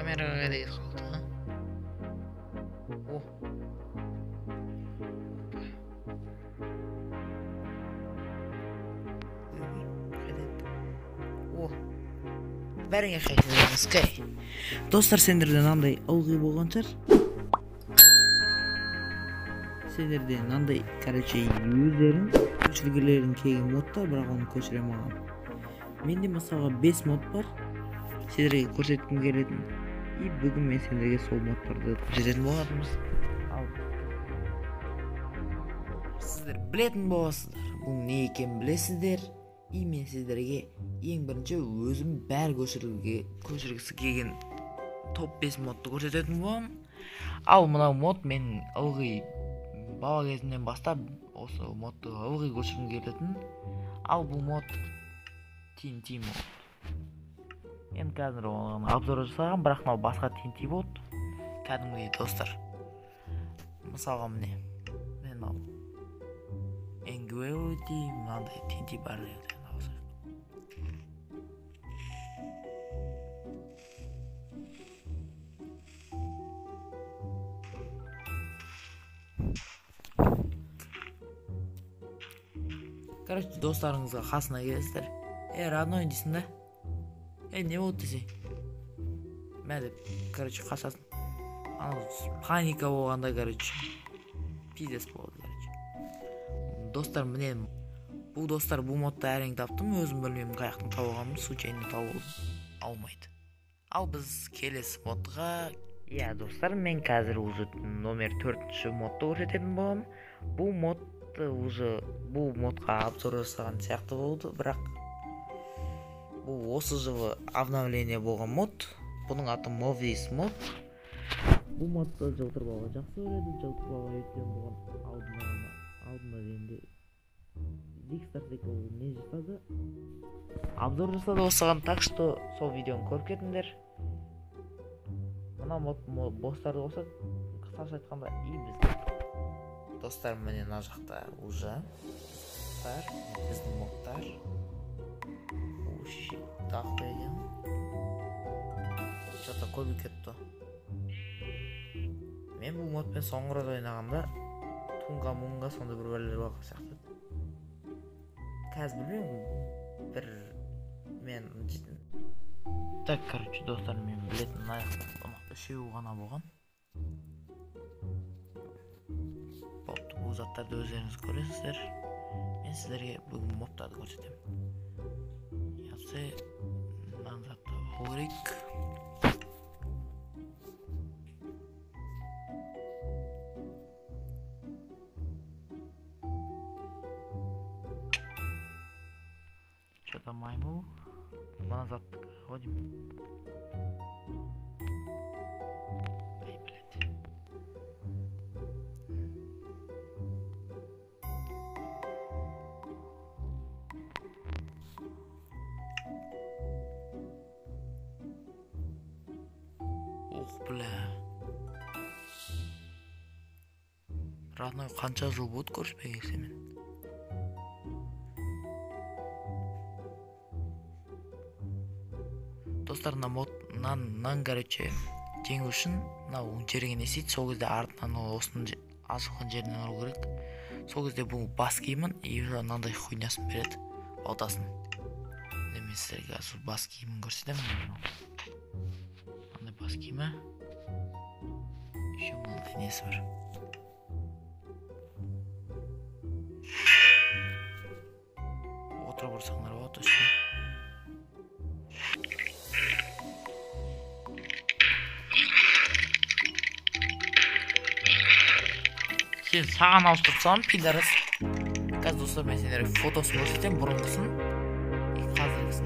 Камераға қайда кетіп қалды, а? О. О. Бәріңе қайтадан Sky. Достар, сендерде мынандай ылғи болған шығар. Сендерде мынандай, короче, өздерің көшіргілерің келген модтар, бірақ оны көшіре алмаған. Менде мысалға 5 мод бар. Сендерге көрсеткім келетін. И бүгін мен сендерге сол модтарды көрсететін болатынбыз. Ал сіздер білетін боласыздар, бұл не екенін білесіздер. И мен сіздерге ең бірінші өзім бәрі көшіргісі келген топ 5 модты көрсететін боламын. Ал мынау мод мен ылғи бала кезімнен бастап осы модты ылғи көшіргім келетін. Ал бұл мод TNT мод. Енді қазір оған обзор жасаған, бірақ мынау басқа TNT мод. Кәдімгідей достар. Мысалға міне, мынау Angularity мынандай TNT бар еді. Короче, достарыңызға қасына келесіздер. Родной дейсің да. Не болды десе. Мә деп, короче, қашасың. Анау паника болғанда, короче, пиздец болды, короче. Достар, міне, бұл достар, бұл модты әрең таптым. Өзім білмеймін қай жақтан тауып алғанымды, случайно тауып алдым. Алмайды. Ал біз келесі модға. Иә, достар, мен қазір уже номер 4-ші модты көрсететін боламын. Бұл мод уже бұл модқа обзор жасаған сияқты болды, бірақ бұл осы жылы обновление болған мод. Бұның аты Movies мод. Бұл модты жылтыр бала жақсы көреді. Жылтыр бала өйткені бұған алдында дегенде Dixter секілді не жасады? Обзор жасады осыған, так что сол видеоны көріп кетіңдер. Мына мод босстарды қосады, қысқаша айтқанда, и біз достар, міне мына жақта уже бар біздің модтар. Тағы екен. Что-то көбейіп кетті. Мен бұл модпен соңғы рет ойнағанда тунга мунга сондай бір бәлелер болған сияқты. Қазір білмеймін, бір мен так, короче, достар, мен білетін мына жақта үшеуі ғана болған. Бұл заттарды өздеріңіз көресіздер. Мен сіздерге бүгін модтарды көрсетемін. Ясы мына затты алу керек. Что-то маймыл. Мына затты қойдым. Ай, блядь. Бля. Родной қанша жыл болды көріспей сенімен. Достар, мына мод нан, короче, жеңу үшін мынау жерге не істейді, сол кезде артынан осының ашылған жерінен ұру керек. Сол кезде бұл бас киімін и мынандай хуйнясын береді, балтасын. Мен сіздерге қазір бас киімін көрсетемін. Мынандай бас киімі. Еще мынандай несі бар. Отырып ұрсаңдар болады үстіне. Сен саған ауыстырып саламын, пидорас. Қазір достар, мен сендерге фотосын көрсетемін, бұрынғысын и қазіргісін.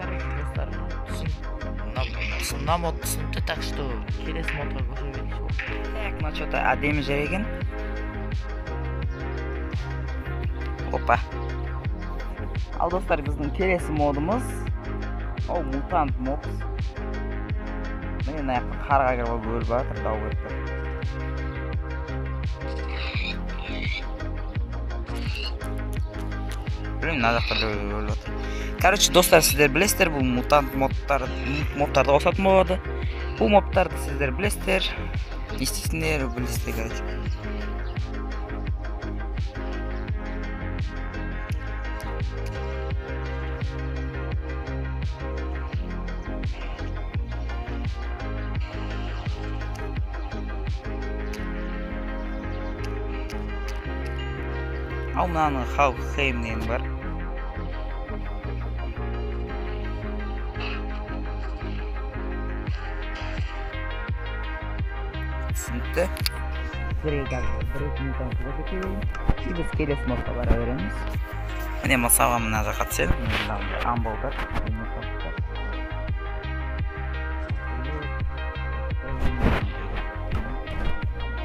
Достар, мына мод түсінікті, так что келесі модқа көше берейікші. Так, мына что-то әдемі жер екен. Опа. Ал достар, біздің келесі модымыз ол мутант мод. Міне мына жақта қарға кіріп алып өліп жатыр, дау беріп тұр. Білмеймін, мына жақта біреу өліп жатыр. Короче, достар, сіздер білесіздер, бұл мутант мобтарды қосатын болады. Бұл мобтарды сіздер білесіздер, не істейсіңдер, білесіздер, короче. Ал мынаның Халк Хейм деген бар. Түсінікті. Сіздерге қазір бір екі минуттан көрсете берейін. И біз келесі модқа бара береміз. Міне мысалға мына жаққа түсеміз. Міне мынандай амбалдар, мутанттар.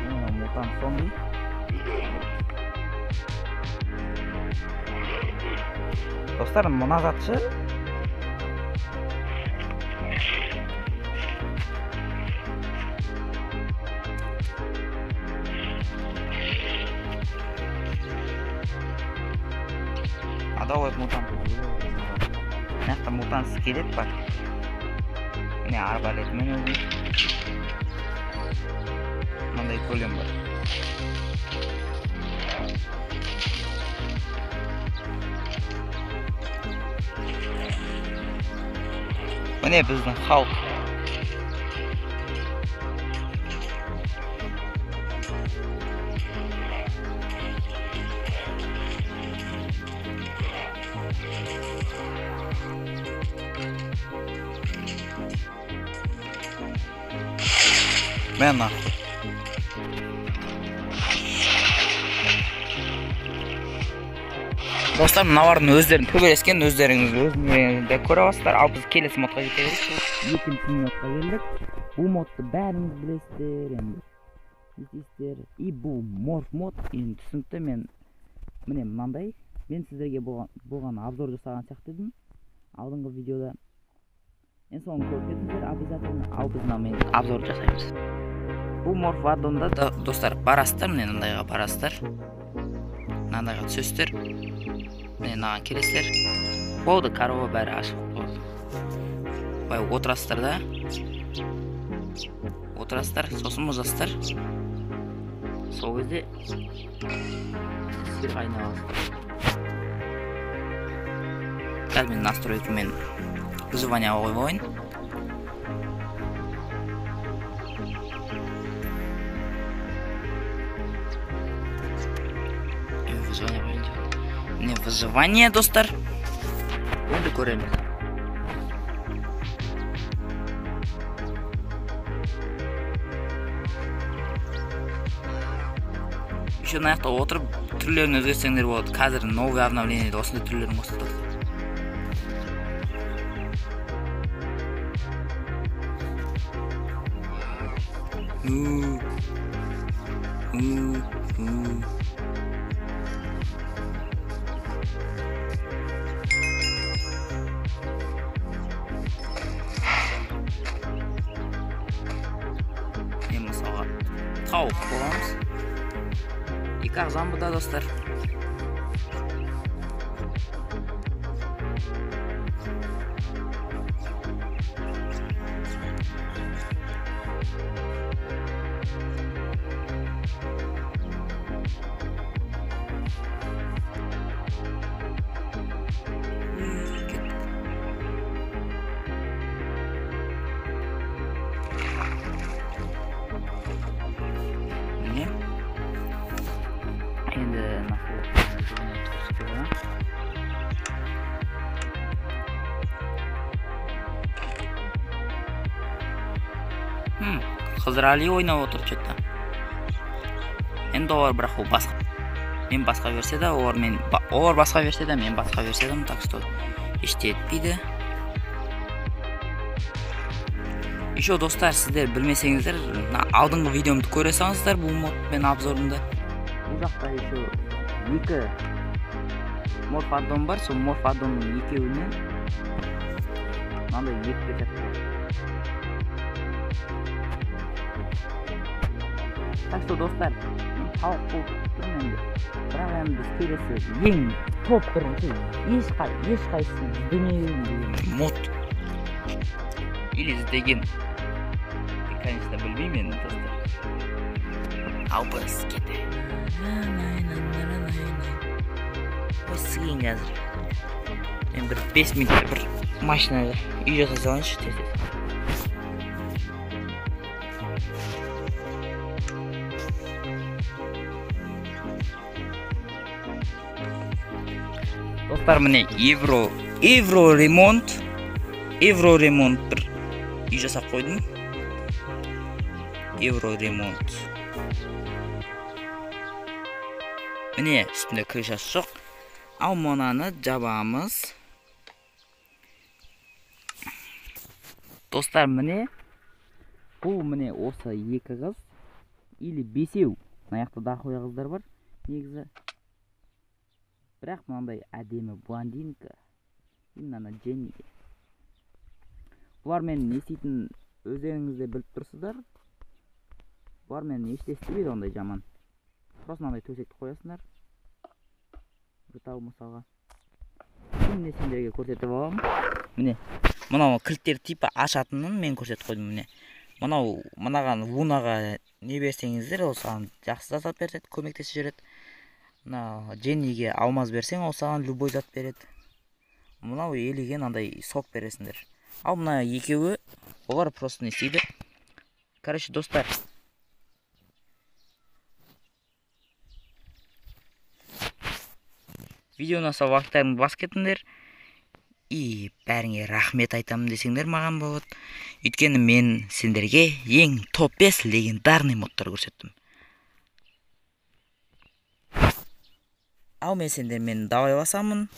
Мына мутант зомби. Достар, мына затшы адау мутант. Мына жақта мутант скелет бар. Міне арбалетмен өзім. Мынандай голем бар. Міне біздің Халк. Мә нахуй. Достар, мыналардың өздерін төбелескен, өздеріңіз өзіңіз көре аласыздар. Ал біз келесі модқа кете берейік. Екінші модқа келдік. Бұл модты бәріңіз білесіздер, енді естисіздер. И бұл морф мод, енді түсінікті. Мен міне мынандай, мен сіздерге болған обзор жасаған сияқты едім алдыңғы видеода. Енді соны көріп кетіңіздер обязательно. Ал біз мынамен обзор жасаймыз. Бұл морф аддонда достар барасыздар, міне мынандайға барасыздар, мынандайға түсесіздер, міне мынаған келесіздер. Болды, корова бәрі ашық болды. Былай отырасыздар да, отырасыздар, сосын мұзасыздар. Сол кезде сіздер айналасыздар. Қазір мен настройкамен выживание қойып алайын. Выживание қояйын. Міне выживание, достар. Енді көреміз. Еще мына жақта отырып түрлерін өзгертсеңдер болады. Қазір новый обновлениеде осындай түрлерін қосылды. Мен мысалға тауық боламыз. Екі ағзам бұда, достар. Енді Қызырали ойнап отыр что-то. Енді олар бірақ ол басқа. Мен басқа версияда, олар мен олар басқа версияда, мен басқа версиядамын, так что ештеңе етпейді. Еще достар, сіздер білмесеңіздер, мына алдыңғы видеомды көре салыңыздар бұл модпен обзорымды. Бұл жақта еще 2 морф аддон бар, сол морф аддонның екеуінен мынандай 2 перчатка бар. Так что достар, мен тауық болып тұрмын енді. Бірақ енді біз келесі ең топ бірінші ешқайсысын іздемеген деген мод или іздеген, конечно, білмеймін енді достар. Ал біз кетейік. Осы кейін қазір мен бір 5 минутта бір машина үй жасай салайыншы тез-тез. Достар, міне евро ремонт бір үй жасап қойдым. Евро ремонт. Міне үстінде крышасы жоқ. Ал мынаны жабамыз. Достар, міне бұл міне осы 2 қыз или 5-еу. Мына жақта дохуя қыздар бар негізі. Бірақ мынандай әдемі блондинка, именно Дженни. Бұлар мен не істейтінін өздеріңіз де біліп тұрсыздар. Бұлар мен еште істемейді ондай жаман. Просто мынандай төсекті қоясыңдар. Бұтау мысалға. Міне сендерге көрсетіп аламын. Міне мынау кілттер типа ашатынын мен көрсетіп қойдым міне. Мынау мынаған Лунаға не берсеңіздер, ол саған жақсы зат береді, көмектесіп жібереді. Мына Дженниге алмаз берсең, ол саған любой зат береді. Мынау Элиге мынандай сок бересіңдер. Ал мына екеуі, олар просто не істейді. Короче, достар, видеоны аса лайктарыңды басып кетіңдер. И бәріңе рахмет айтамын десеңдер маған болады. Өйткені мен сендерге ең топ 5 легендарный модтар көрсеттім. Ал мен сендермен давай басамын.